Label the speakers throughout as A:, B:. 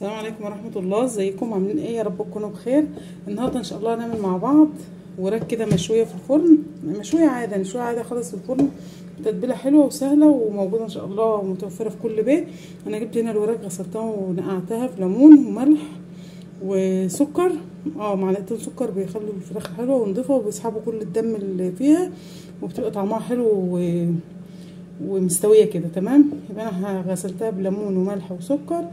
A: السلام عليكم ورحمة الله. ازيكم عاملين ايه؟ يا رب تكونوا بخير. النهارده ان شاء الله هنعمل مع بعض وراك كده مشوية في الفرن، مشوية عادة، مشوية عادة خالص في الفرن، تتبيله حلوة وسهلة وموجودة ان شاء الله ومتوفره في كل بيت. انا جبت هنا الوراك، غسلتها ونقعتها في ليمون وملح وسكر، معلقتين سكر بيخلوا الفراخ حلوة ونضيفه وبيسحبوا كل الدم اللي فيها وبتبقى طعمها حلو ومستويه كده. تمام، يبقى انا غسلتها بليمون وملح وسكر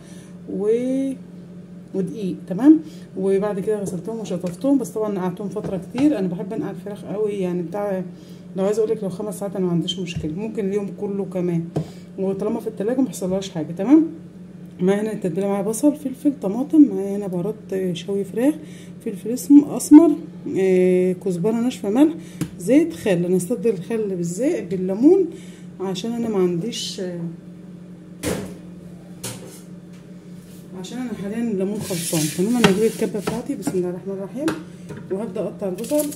A: ودقيق. تمام، وبعد كده غسلتهم وشطفتهم، بس طبعا نقعتهم فترة كتير. انا بحب انقع الفراخ قوي، يعني بتاع لو عايزه اقول لك لو 5 ساعات انا ما عنديش مشكلة، ممكن اليوم كله كمان، وطالما في التلاجة ما حصلهاش حاجة. تمام، معايا هنا التتبيله، معايا بصل، فلفل، طماطم، معايا هنا بهارات شوي فراخ، فلفل اسمر، كزبره ناشفة، ملح، زيت، خل. انا استبدل الخل بالزيت بالليمون عشان انا ما عنديش، عشان انا حاليا الليمون خلصان. تمام، انا هجيب الكبه بتاعتي، بسم الله الرحمن الرحيم، وهبدا اقطع البصل.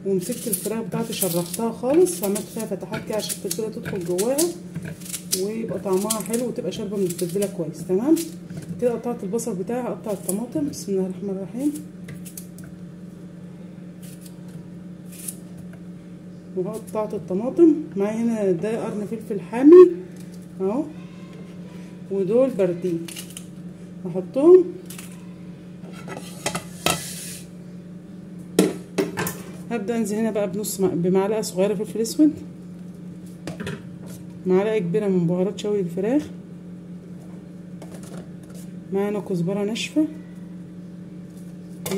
A: ومسكت الفراخ بتاعتي شرحتها خالص، وعملت فيها فتحات كده عشان التتبيله تدخل جواها ويبقى طعمها حلو وتبقى شاربه من التتبيله كويس. تمام كده قطعت البصل بتاعي، هقطع الطماطم، بسم الله الرحمن الرحيم، وقطعت الطماطم. معايا هنا ده قرن فلفل حامي اهو، ودول باردين هحطهم. هبدا انزل هنا بقى بنص بمعلقه صغيرة فلفل اسود، معلقه كبيرة من بهارات شوي الفراخ، معانا كزبره ناشفة،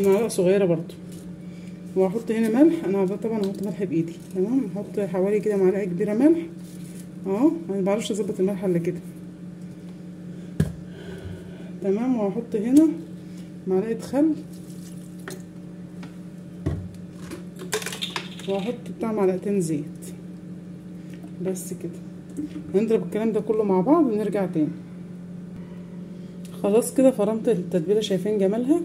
A: معلقه صغيرة برضو، وهحط هنا ملح. انا طبعا هحط ملح بايدي. تمام، هحط حوالي كده معلقه كبيرة ملح اهو، انا مبعرفش اظبط الملح الا كده. تمام، وهحط هنا معلقه خل، وهحط بتاع معلقتين زيت بس كده. هنضرب الكلام ده كله مع بعض ونرجع تاني. خلاص كده فرمت التتبيله، شايفين جمالها؟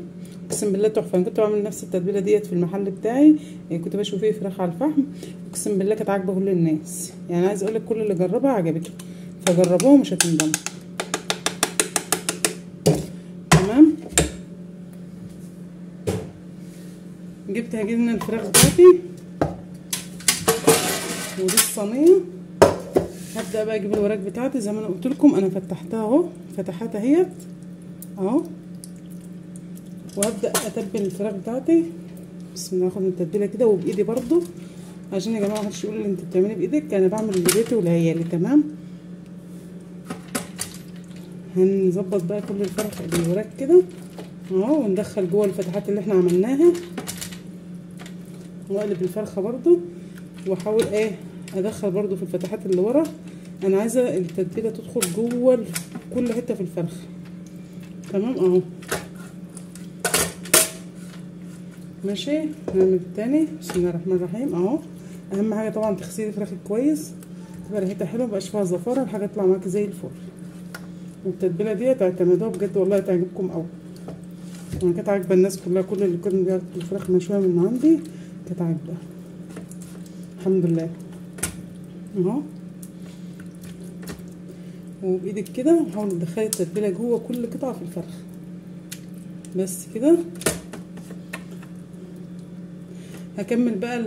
A: اقسم بالله تحفة. انا كنت بعمل نفس التتبيله ديت في المحل بتاعي، يعني كنت بشوي فيه فراخ على الفحم، اقسم بالله كانت عاجبه كل الناس، يعني عايز اقول لك كل اللي جربها عجبته، فجربوها ومش هتندموا. تمام، جبت هجيب الفراخ بتاعتي ودي الصينية. هبدا بقى اجيب الوراك بتاعتي زي ما انا قلت لكم، انا فتحتها اهو، فتحتها اهيت اهو، وهبدا اتبل الفراخ بتاعتي. بسم الله، هاخد التتبيله كده وبايدي برضو، عشان يا جماعة محدش يقول لي انت بتعملي بايدك، انا بعمل لبيتي ولعيالي. تمام، هنظبط بقى كل الفرخ الوراك كده اهو، وندخل جوه الفتحات اللي احنا عملناها، واقلب الفرخه برضو، واحاول ايه ادخل برضو في الفتحات اللي ورا. انا عايزه التتبيله تدخل جوه كل حتة في الفرخ. تمام اهو، ماشي. نعمل التاني، بسم الله الرحمن الرحيم اهو. اهم حاجة طبعا تغسلي فراخك كويس، تبقى ريحتها حلوة، مبقاش فيها زفاره، الحاجة تطلع معاكي زي الفل. والتتبيله دي تعتمدوها بجد والله تعجبكم قوي، انا كانت عاجبه الناس كلها، كل اللي كانوا بياكلوا الفراخ مشوية من عندي كانت عاجبه الحمد لله اهو. وبايدك كده حاولي تدخلي التتبيله جوه كل قطعه في الفرخ بس كده. هكمل بقى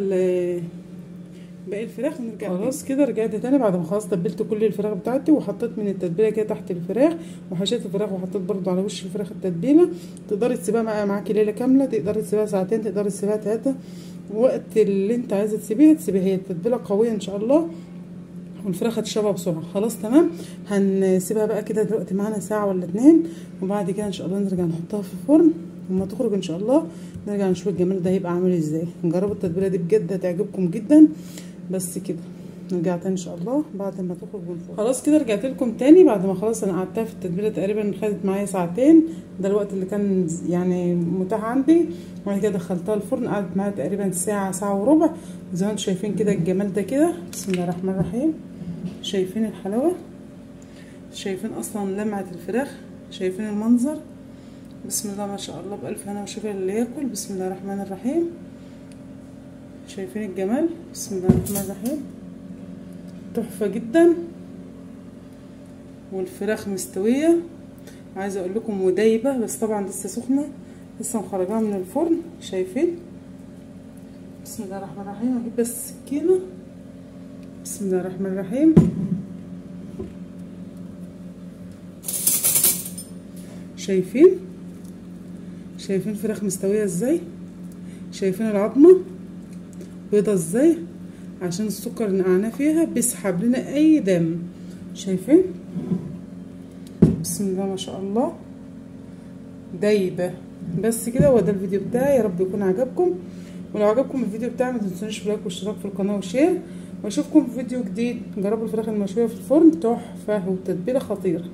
A: باقي الفراخ ونرجع. خلاص كده رجعت تاني بعد ما خلاص تبلت كل الفراخ بتاعتي، وحطيت من التتبيله كده تحت الفراخ، وحشيت الفراخ، وحطيت برضو على وش الفراخ التتبيله. تقدري تسيبها معاكي ليلة كاملة، تقدري تسيبها ساعتين، تقدري تسيبها 3، وقت اللي انت عايزه تسيبيها تسيبيها. هي التتبيله قوية ان شاء الله، والفراخ هتشربها بسرعة. خلاص تمام، هنسيبها بقى كده دلوقتي معانا ساعة ولا 2، وبعد كده ان شاء الله نرجع نحطها في الفرن. لما تخرج ان شاء الله نرجع نشوف الجمال ده هيبقى عامل ازاي. نجربوا التتبيله دي بجد هتعجبكم جدا. بس كده نرجع تاني ان شاء الله بعد ما تخرج من الفرن. خلاص كده رجعت لكم تاني بعد ما خلاص انا قعدتها في التتبيله، تقريبا خدت معايا ساعتين، ده الوقت اللي كان يعني متاح عندي. وبعد كده دخلتها الفرن، قعدت معايا تقريبا ساعة، ساعة وربع. زي ما انتم شايفين كده الجمال ده كده، بسم الله الرحمن الرحيم. شايفين الحلاوة، شايفين اصلا لمعة الفراخ، شايفين المنظر، بسم الله ما شاء الله، بألف هنا وشفا اللي ياكل. بسم الله الرحمن الرحيم. شايفين الجمال؟ بسم الله الرحمن الرحيم، تحفة جدا. والفراخ مستوية، عايزه اقول لكم ودايبه، بس طبعا لسه سخنة، لسه مخرجاها من الفرن. شايفين؟ بسم الله الرحمن الرحيم. هجيب بس سكينة. بسم الله الرحمن الرحيم. شايفين؟ شايفين الفراخ مستوية ازاي؟ شايفين العظمة بيضة ازاي؟ عشان السكر اللي نقعناه فيها بيسحب لنا اي دم. شايفين؟ بسم الله ما شاء الله، دايبه. بس كده، وده الفيديو بتاعي، يا رب يكون عجبكم. ولو عجبكم الفيديو بتاعي ما تنسونيش ب like واشتراك في القناة و share، واشوفكم في فيديو جديد. جربوا الفراخ المشويه في الفرن، تحفة وتتبيله خطيرة.